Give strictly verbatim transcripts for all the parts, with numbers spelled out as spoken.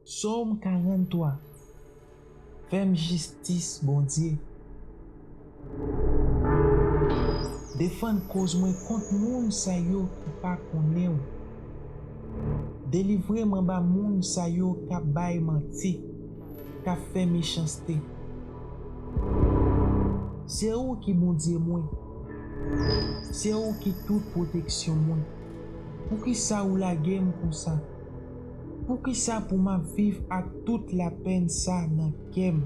Sòm karant twa. Fè m jistis, Bondye. Defann koz mwen kont moun sa yo ki pa konnen w. Delivre m anba moun sa yo k ap bay manti, k ap fè mechanste. Se ou ki Bondye mwen. Se ou ki tout pwoteksyon mwen. Poukisa ou lage m konsa? Poukisa pou m ap viv ak tout lapenn sa nan kè m?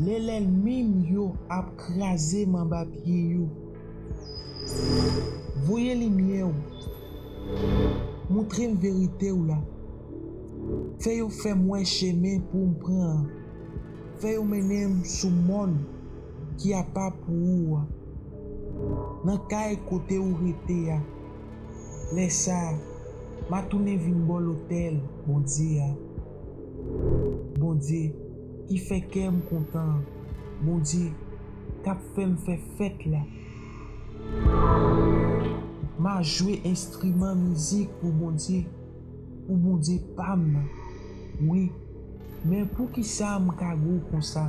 Lè lènmi m yo ap kraze m anba pye yo. Voye limyè w. Montre m verite w la. Fè yo fè m wè chemen pou m pran an. Fè yo mennen m sou mòn ki apa pou ou a, nan kay kote ou rete a. Lè sa a, m a tounen vin bò lotèl Bondye a. Bondye ki fè kè m kontan an. Bondye k ap fè m fè fèt la. M a jwe enstriman mizik pou Bondye, pou Bondye pa m nan. Wi, men poukisa m ka gou konsa?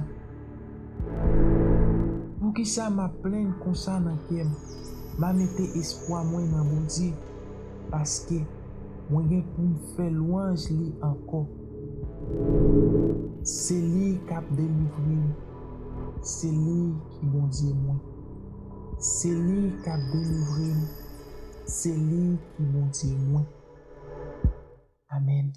Poukisa m ap plenn konsa nan kè m? M a mete espwa mwen nan Bondye, paske mwen gen pou m fè lwanj li ankò. Se li k ap delivre m. Se li ki Bondye mwen. Se li k ap delivre m. Se li ki Bondye mwen. Amèn.